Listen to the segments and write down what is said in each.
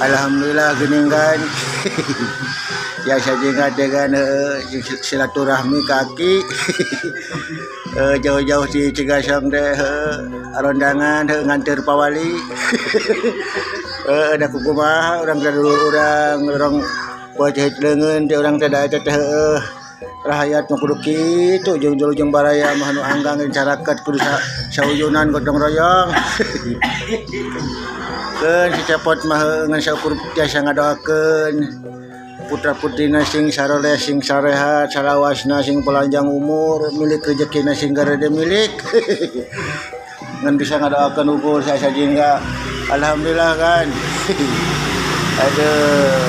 Alhamdulillah geuning kan. Biasa jeung dengan silaturahmi kaki. Jauh-jauh di Cigasong teh arondangan nganter pawali. Da kumaha urang teh dulur urang urang buat leungeun teh urang teh da eta teh rahayat mah kudu kitu jeung dulur jeung baraya mah nu anggang caraket kudu sauyunan gotong royong. Keun si Cepot mah ngan saukur tiasa ngadoakeun putra putrina sing saroleh sing sarehat salawasna sing panjang umur milik rezekina sing garede milik. Ngan bisa ngadoakeun ukur saya sajingga alhamdulillah kan. Aduh.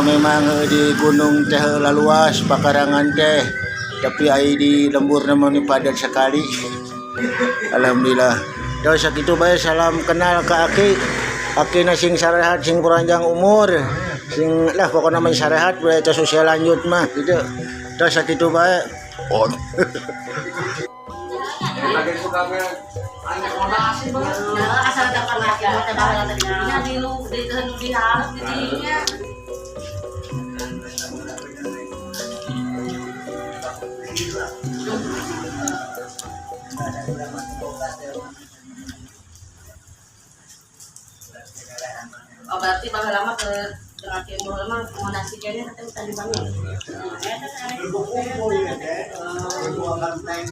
Memang di gunung teh laluas pakarangan teh tapi ai di lembur mah padat sekali. Alhamdulillah. Terus sakitu bae salam kenal ke aki. Aki na sing sarehat sing panjang umur. Sing lah pokokna mah sarehat bae teh usia lanjut mah gitu. Terus sakitu bae. Oh. Asal dapat lagi teh baheula teh dinya di lu di di hareup di dinya. Oh berarti baheula mah ke dengan timur mah nasi kene teh tadi bangun.